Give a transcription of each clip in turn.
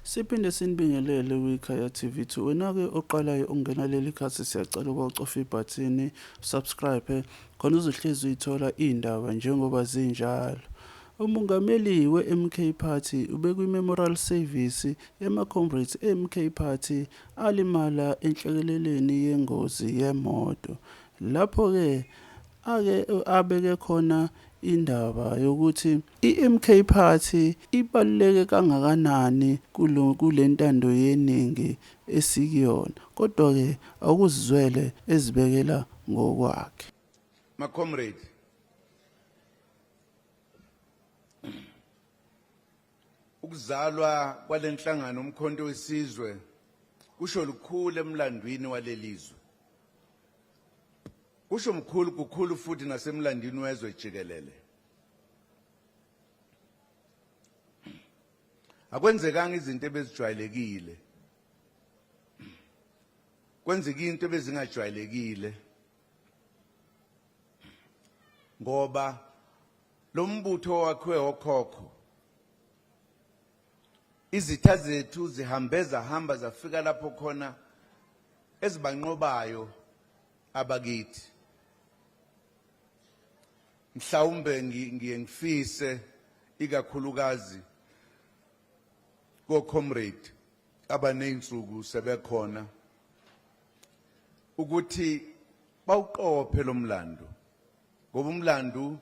Siphinde sinibingelele kwiKhaya TV 2. Wena-ke oqalayo ukungena leli khasi siyacela ukuba ucofe ibhathini subscribe khona uzohlezi uyithola iy'ndaba njengoba zinjalo. Umongameli we-MK Party ubekwi-memorial service yama-comrades e-MK Party alimala enhlekeleleni yengozi yemoto. Lapho-ke ake abeke khona indaba yokuthi i-MK Party ibaluleke kangakanani kule ntando yeningi esikuyona. Kodwa-ke awukuzizwele ezibekela ngokwakhe. Ma-comrade, ukuzalwa kwalenhlangano uMkhonto weSizwe kusho lukhulu emlandwini walelizwe. Kusho mkhulu kukhulu futhi nasemlandwini wezwe jikelele. Akwenzekanga izinto ebezijwayelekile. Kwenzeka into ebezingajwayelekile. Ngoba lo mbutho owakhiwe okhokho izitha zethu zihambe zahamba zafika lapho khona ezibanqobayo abakithi. Mhlawumbe ngiye ngifise ikakhulukazi ko-comrade abaney'nsuku sebekhona ukuthi bawuqophe lo mlando, ngoba umlando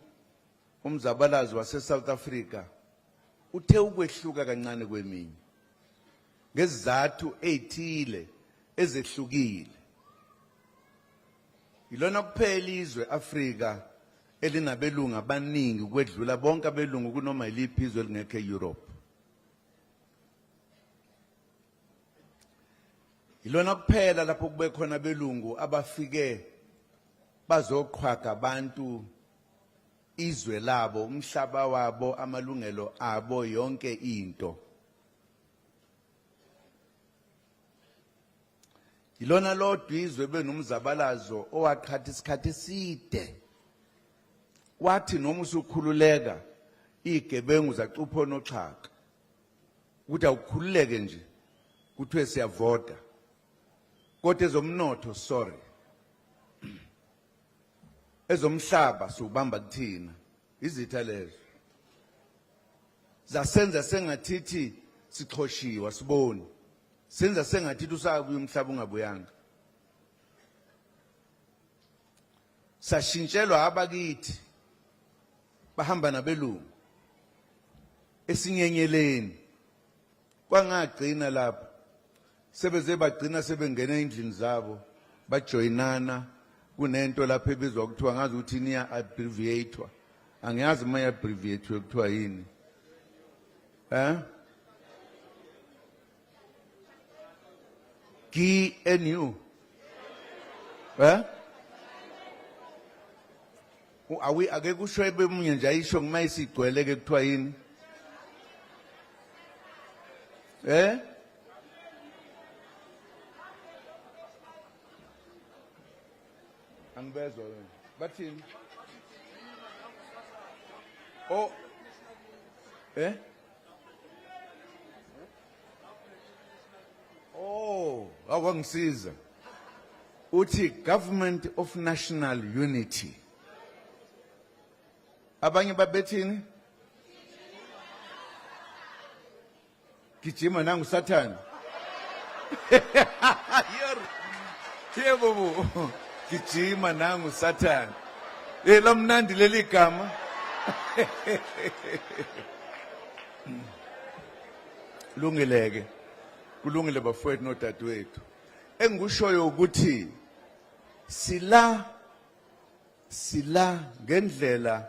umzabalazo wase-South Africa uthe ukwehluka kancane kweminye ngezizathu ey'thile ezehlukile. Yilona kuphela izwe Afrika elinabelungu abaningi ukwedlula bonke abelungu kunoma yiliphi izwe elingekho e-Europe. Yilona kuphela lapho kube khona abelungu abafike bazoqhwaga abantu izwe labo, umhlaba wabo, amalungelo abo, yonke into. Yilona lodwa izwe benomzabalazo owaqhatha isikhathi eside. Wathi noma usukhululeka izigebengu zacupha onoxhaka. Ukuthi awukhululeke nje kuthiwe siyavota. Kodwa ezomnotho sorry. Ezomhlaba siwubamba kuthina. Izitha lezo. Zasenza sengathithi sixhoshiwa siboni. Senza sengathi usabuya umhlaba ungabuyanga. Sashintshelwa abakithi bahamba nabelungu esinyenyeleni kwangagcina lapho sebeze bagcina sebengena endlini zabo bajoyinana kunento lapho ebizwa kuthiwa ngazi ukuthi niya abbreviator angiyazi uma abbreviate kuthiwa yini eh GNU eh awi ake kusho ebemunye nje ayisho kuma isigcwele ke kuthiwa yini eh angibezwa wena bathini oh eh Oh, awangisiza. Uthi Government of National Unity. Abanye babethini? Gijima nangu Sathane. Yebo bo. Gijima nangu Sathane. Eh lamnandi leli gama. Lungileke. Kulungile bafowethu nodadewethu. Engikushoyo ukuthi sila sila ngendlela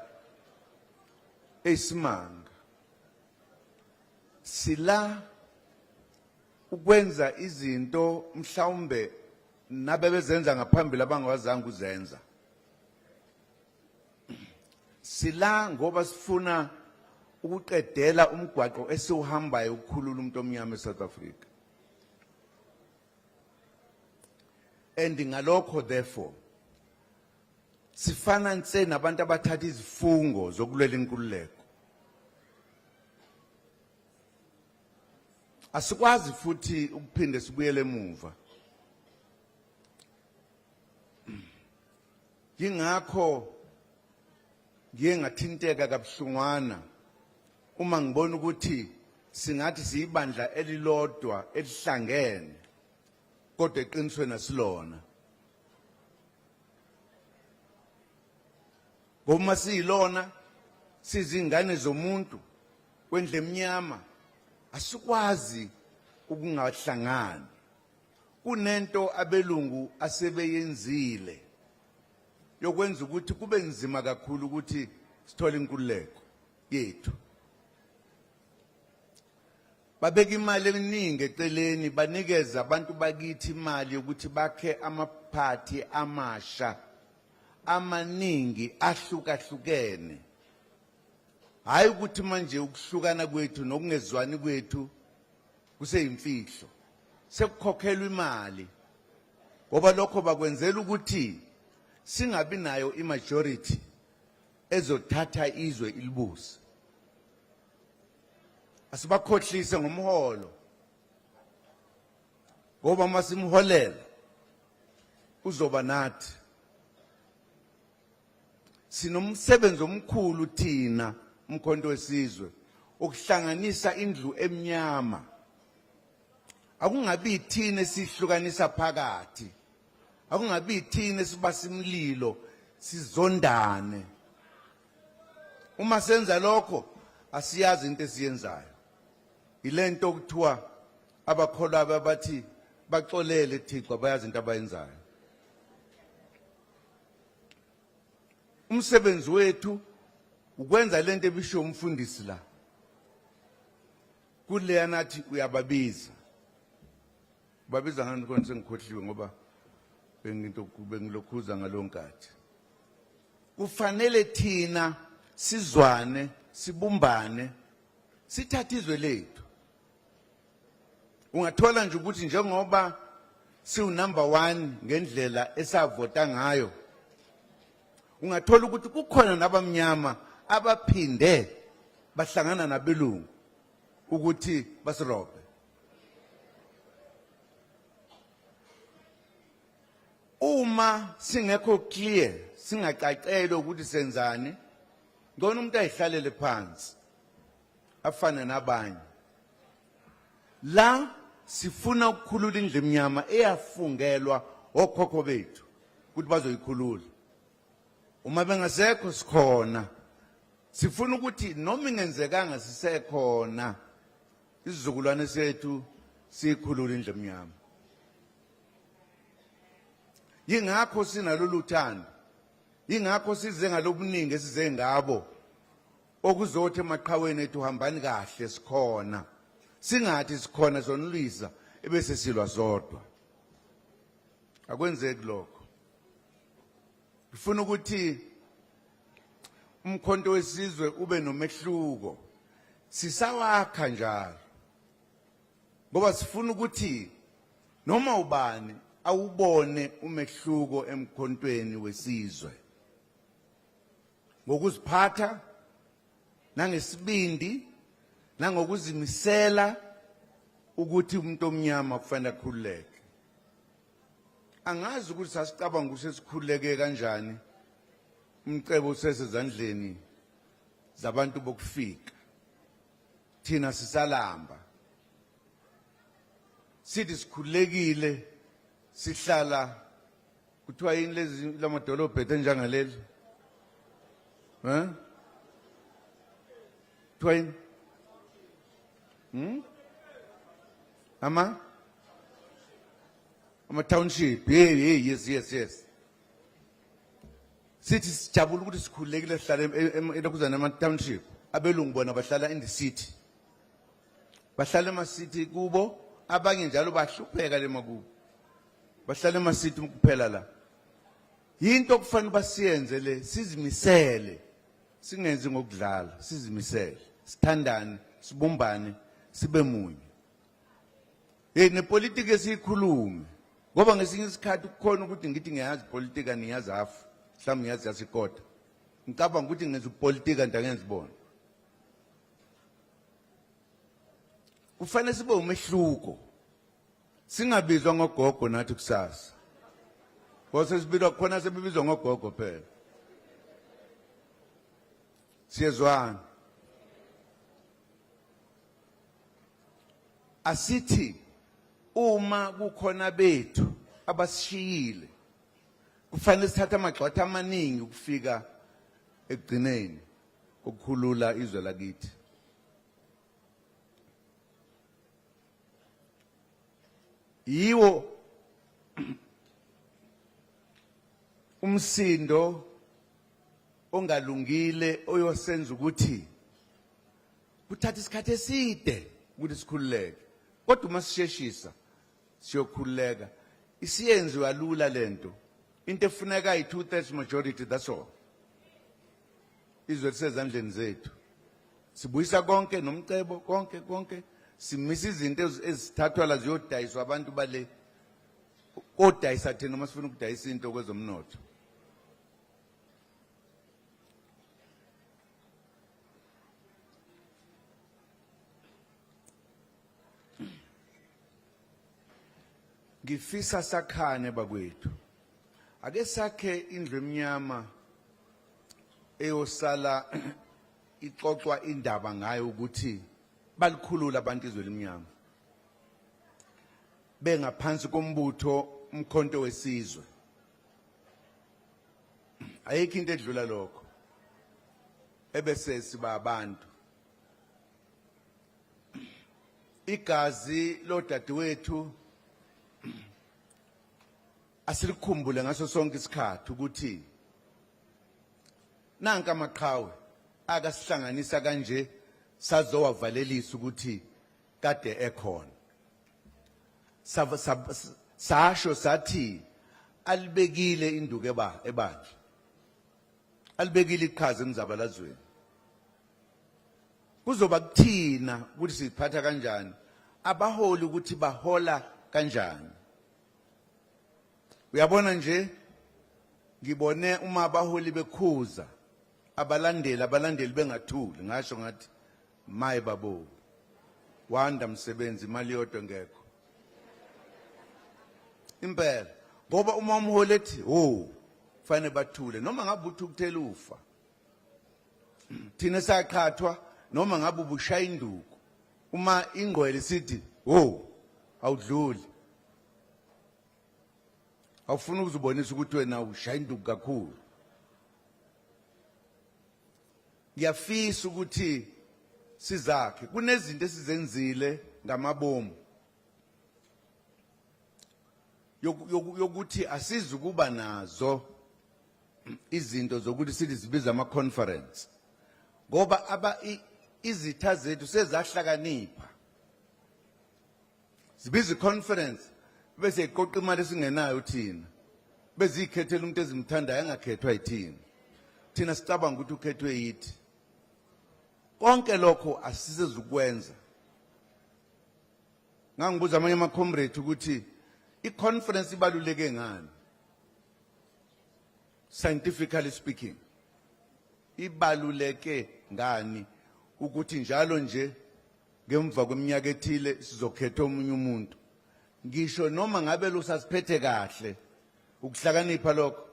eyisimanga. Sila ukwenza izinto mhlawumbe nabebezenza ngaphambili abangawazanga uzenza. Sila ngoba sifuna ukuqedela umgwaqo esiwuhambayo ukukhulula umuntu omnyama eSouth Africa. And ngalokho therefore sifana nse nabantu abathatha izifungo zokulwela inkululeko. Asikwazi futhi ukuphinde sibuyele emuva. Yingakho ngiye ngathinteka kabuhlungwana uma ngibona ukuthi singathi siyibandla elilodwa elihlangene kodwa eqinisweni asilona. Ngoba uma siyilona sizingane zomuntu kwendle emnyama asikwazi ukungahlangani. Kunento abelungu asebeyenzile yokwenza ukuthi kube nzima kakhulu ukuthi sithole inkululeko yethu. Babeka imali eminingi eceleni, banikeza abantu bakithi imali yokuthi bakhe amaphathi amasha amaningi ahlukahlukene. Hhayi ukuthi manje ukuhlukana kwethu nokungezwani kwethu kuseyimfihlo, sekukhokhelwa imali ngoba lokho bakwenzela ukuthi singabi nayo imajority ezothatha izwe ilibuse. Asibakhohlise ngomholo ngoba uma simholela uzoba nathi. Sinomsebenzi omkhulu thina Mkhonto Wesizwe ukuhlanganisa indlu emnyama. Akungabi thina esihlukanisa phakathi, akungabi thina esibasa imililo sizondane. Uma senza lokho asiyazi into esiyenzayo. Ilento okuthiwa abakholwa abathi baxolele Thixo, bayazi into abayenzayo. Umsebenzi wethu ukwenza lento ebisho umfundisi la kuleya nathi uyababiza. Babiza ngani khona sengikhohliwe ngoba benginto bengilokhuza ngaleyo nkathi. Kufanele thina sizwane, sibumbane, sithathe izwe lethu. Ungathola nje ukuthi njengoba siwu number 1 ngendlela esavota ngayo, ungathola ukuthi kukhona nabamnyama abaphinde bahlangana nabelungu ukuthi basirobhe. Uma singekho clear, singacacelwe ukuthi senzani, ngcono umuntu ayihlalele phansi afane nabanye. La sifuna ukukhulula indlu emnyama eyafungelwa okhokho bethu ukuthi bazoyikhulula. Uma bengasekho sikhona. Sifuna ukuthi noma ingenzekanga sisekhona isizukulwane sethu siyikhulule indlu emnyama. Yingakho sinalolu thando, yingakho size ngalobuningi esize ngabo, okuzothi emaqhaweni ethu hambani kahle sikhona, singathi sikhona sonilwisa ebese silwa sodwa. Akwenzeki lokho. Ngifuna ukuthi Umkhonto Wesizwe ube nomehluko. Sisawakha njalo ngoba sifuna ukuthi noma ubani awubone umehluko emkhontweni wesizwe ngokuziphatha nangesibindi nangokuzimisela ukuthi umuntu omnyama kufanele akhululeke. Angazi ukuthi sasicabanga ukuthi sesikhululeke kanjani, umcebo usesezandleni zabantu bokufika, thina sisalamba. Sithi sikhululekile, sihlala kuthiwa yini lezi lamadolobha ethu enjengaleli, eh kuthiwa yini? Ama township. Hey hey, yes yes yes. Sithi sijabula ukuthi sikhululekile, sihlala elokuzana ema township. Abelungu bona bahlala in the city, bahlala ema city kubo, abanye njalo bahlupheka le makubo, bahlala ema city kuphela la. Yinto okufanele basiyenze le, sizimisele, singenzi ngokudlala, sizimisele, sithandane, sibumbane, sibe munye. Hey, nepolitiki esiyikhulume, ngoba ngesinye isikhathi kukhona ukuthi ngithi ngiyazi politika, niyazi hafu, mhlawumbe ngiyazi yasikota, ngicabanga ukuthi ngenza upolitika nto angenzi bona. Kufanele sibe umehluko. Singabizwa ngogogo nathi kusasa. Ngoba sesibizwa khona sebebizwa ngogogo phela. Siyezwana. Asithi uma kukhona bethu abasishiyile kufanele sithathe amagxathu amaningi ukufika ekugcineni ukukhulula izwe lakithi. Yiwo umsindo ongalungile oyosenza ukuthi kuthatha isikhathi eside ukuthi sikhululeke, kodwa uma sisheshisa siyokhululeka. Isiyenziwa lula lento, into efuneka yi-2/3 majority, that's all. Izwe lisezandleni zethu, sibuyisa konke nomcebo konke konke, simisa izinto ezithathwa la ziyodayiswa abantu bale kodayisa thina uma sifuna ukudayisa into kwezomnotho. Ngifisa sakhane bakwethu, ake sakhe indlu emnyama eyosala ixoxwa indaba ngayo ukuthi balikhulula abantu izwe limnyama bengaphansi kombutho uMkhonto weSizwe. Ayikho into edlula lokho ebese siba abantu. Igazi lodadewethu asilikhumbule ngaso sonke isikhathi ukuthi nanka amaqhawe akasihlanganisa kanje sazowavalelisa ukuthi kade ekhona. Sasho sathi alibekile induku ebandla, alibekile iqhaza emzabalazweni. Kuzoba kuthina ukuthi siziphatha kanjani, abaholi ukuthi bahola kanjani. Uyabona nje, ngibone uma abaholi bekhuza abalandeli, abalandeli bengathuli, ngasho ngathi maye babo, wanda msebenzi, imali yodwa ngekho impela. Ngoba uma umholi ethi ho, fanele bathule noma ngabe uthukuthela ufa. Thina saqhathwa noma ngabe ubushaya induku, uma ingqwele sithi ho, awudluli, awufuni ukuzibonisa ukuthi wena ushaya induku kakhulu. Ngiyafisa ukuthi sizakhe, kunezinto esizenzile ngamabomu yokuthi asizukuba nazo izinto zokuthi sithi zibiza ama conference, ngoba aba izitha zethu sezahlakanipha, zibiza i-conference bese iqoqa imali esingenayo thina, beziyikhethela umuntu ezimthandayo engakhethwa yithina, thina sicabanga ukuthi ukhethwe yithi. Konke lokho asisezukwenza. Ngangibuza amanye ama-comrade ukuthi i-conference ibaluleke ngani, scientifically speaking ibaluleke ngani ukuthi njalo nje ngemva kweminyaka ethile sizokhetha omunye umuntu, ngisho noma ngabe lo sasiphethe kahle. Ukuhlakanipha lokho?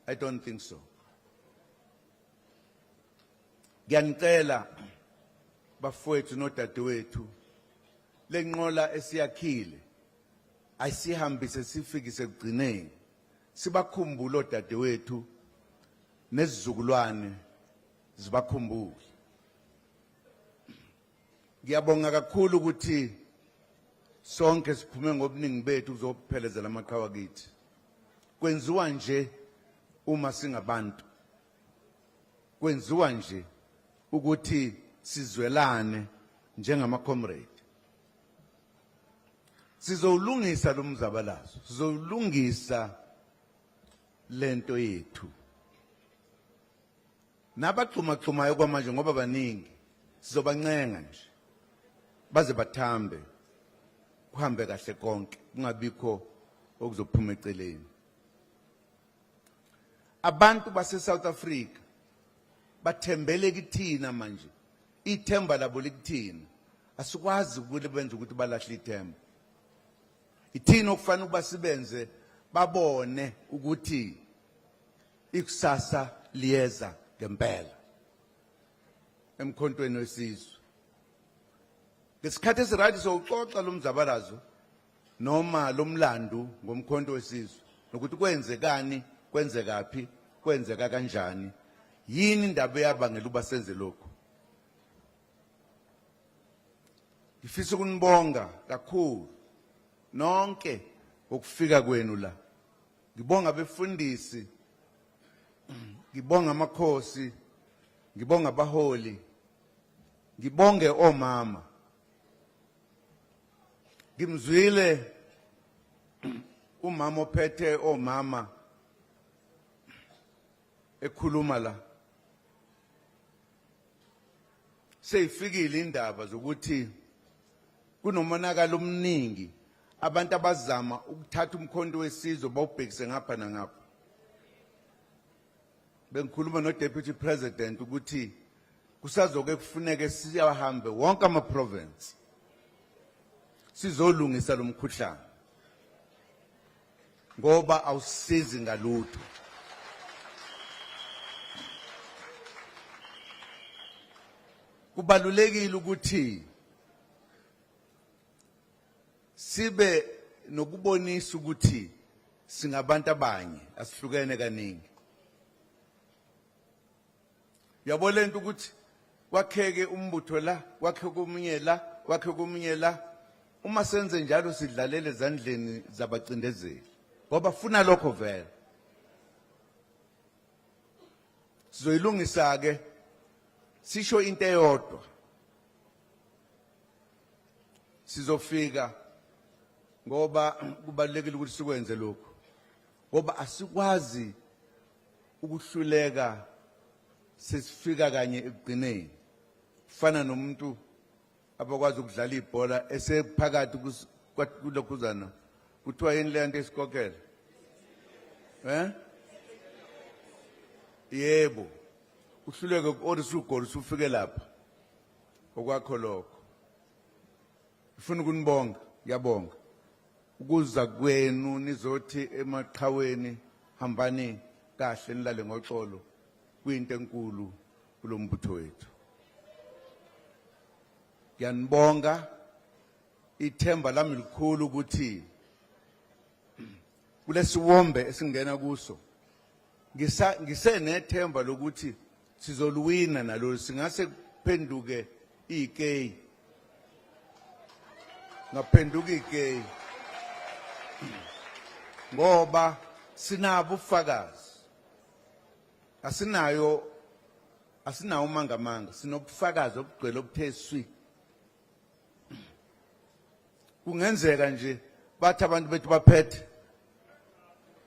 I don't think so. Ngiyanicela bafowethu nodadewethu, lenqola esiyakhile ayisihambise sifikise ekugcineni, sibakhumbule odadewethu nezizukulwane zibakhumbule. Ngiyabonga kakhulu ukuthi sonke siphume ngobuningi bethu kuzophelezela amaqhawe kithi. Kwenziwa nje uma singabantu, kwenziwa nje ukuthi sizwelane njengama comrade. Sizowulungisa lo mzabalazo, sizowulungisa lento yethu. Nabagxumagxumayo kwamanje ngoba baningi, sizobancenga nje baze bathambe, kuhambe kahle konke, kungabikho okuzophuma eceleni. Abantu base South Africa bathembele kithina manje, ithemba labo likuthina. Asikwazi ukubenza ukuthi balahle ithemba. Ithina okufanele ukuba sibenze babone ukuthi ikusasa liyeza ngempela emkhontweni wesizwe. Ngesikhathi esiright sowuxoxa lo mzabalazo noma lo mlandu ngomkhonto wesizwe nokuthi kwenzekani, kwenzekaphi, kwenzeka kanjani, yini indaba eyabangela uba senze lokhu. Ngifisa ukunibonga kakhulu nonke ngokufika kwenu la. Ngibonga abefundisi, ngibonga amakhosi, ngibonga abaholi, ngibonge omama. Ngimzwile umama ophethe omama ekhuluma la. Seyifikile indaba zokuthi kunomonakalo omningi, abantu abazama ukuthatha umkhonto wesizwe bawubhekise ngapha nangapha. Bengikhuluma no Deputy President ukuthi kusazoke kufuneke siyahambe wonke ama province sizolungisa lo mkhuhlane ngoba awusizi ngalutho. Kubalulekile ukuthi sibe nokubonisa ukuthi singabantu abanye, asihlukene kaningi. Yabo lento ukuthi kwakheke umbutho la, kwakheke omunye la, kwakheke omunye la. Uma senze njalo sidlalele ezandleni zabacindezeli ngoba funa lokho vele. Sizoyilungisa ke sisho into eyodwa. Sizofika ngoba kubalulekile ukuthi sikwenze lokhu, ngoba asikwazi ukuhluleka sesifika kanye ekugcineni. Kufana nomuntu abakwazi ukudlala ibhola esephakathi kulokhuzana, kuthiwa yini le nto esikokela? Yebo, uhluleke uku-orisa ugoli usufike lapha okwakho lokho. Ngifuna ukunibonga, ngiyabonga ukuza kwenu nizothi emaqhaweni hambani kahle nilale ngoxolo, kuyinto enkulu kulombutho wethu. Ngiyanibonga, ithemba lami likhulu ukuthi kulesiwombe esingena kuso ngisenethemba lokuthi sizoluwina nalo, singase kuphenduke ikeyi, ngaphenduka ikeyi ngoba sinabo ubufakazi. Asinayo, asinawo umangamanga, sinobufakazi obugcwele obuthe swi. Kungenzeka nje bathi abantu bethu baphethe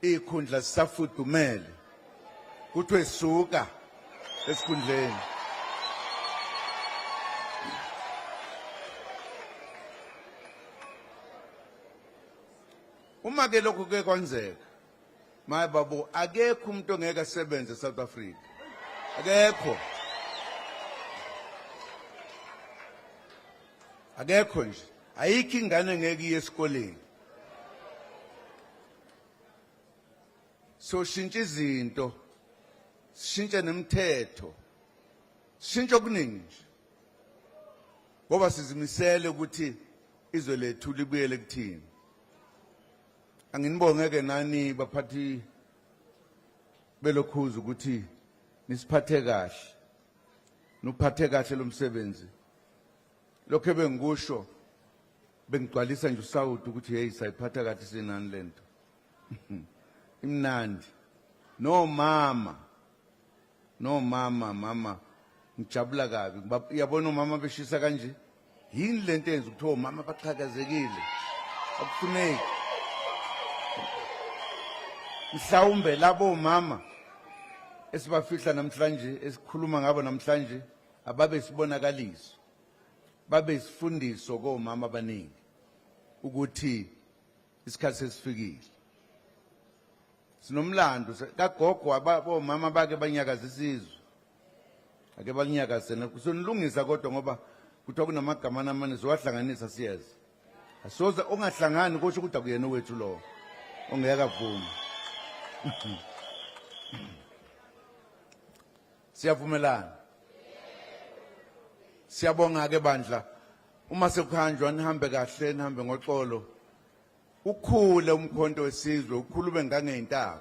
ikhundla sisafudumele, kuthiwe suka esikhundleni. Uma ke lokhu ke kwenzeka, maye babo, akekho umuntu ongeke asebenze eSouth Africa, akekho, akekho nje, ayikho ingane engeke iye esikoleni. Soshintsha izinto, sishintshe nemithetho, sishintshe okuningi nje, ngoba sizimisele ukuthi izwe lethu libuyele kuthina. Anginibonge-ke nani baphathi belokhuza ukuthi nisiphathe kahle, nuphathe kahle lo msebenzi. Lokho ebengikusho bengigcwalisa nje usawuti ukuthi hey, sayiphatha kahle sinani lento imnandi. Nomama, nomama, mama, ngijabula kabi. Uyabona umama beshisa kanje, yini lento eyenza ukuthi omama baqhakazekile? Akufuneki mhlawumbe labo mama esibafihla namhlanje, esikhuluma ngabo namhlanje, ababe sibonakaliso, babe isifundiso komama abaningi ukuthi isikhathi sesifikile. Sinomlando kagogo, abomama bake banyakaza isizwe, ake banyakaze sonilungisa kodwa ngoba Kuthiwa kunamagama amane siwahlanganisa siyeza. Asoze ongahlangani kusho ukuthi akuyena wethu lo ongeke avume. Siyavumelana. Siyabonga ke bandla. Uma sekuhanjwa nihambe kahle nihambe ngoxolo. Ukhule umkhonto wesizwe ukhulume ngangeyintaba.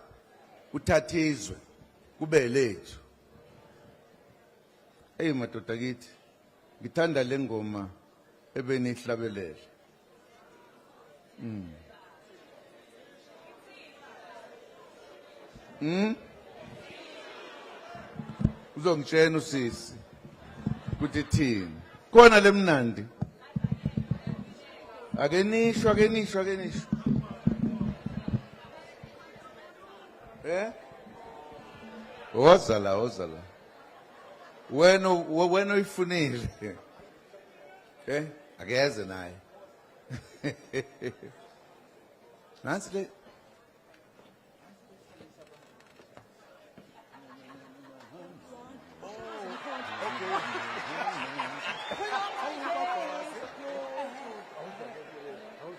Uthathe izwe kube lethu. Hey madoda kithi ngithanda le ngoma ebenihlabelela. Uzongitshena usisi ukuthi thini. Khona lemnandi. Ake nisho, ake nisho, ake nisho. Eh? Woza la, woza la. Wena wena uyifunile. Eh? Akeze naye. Nansi le.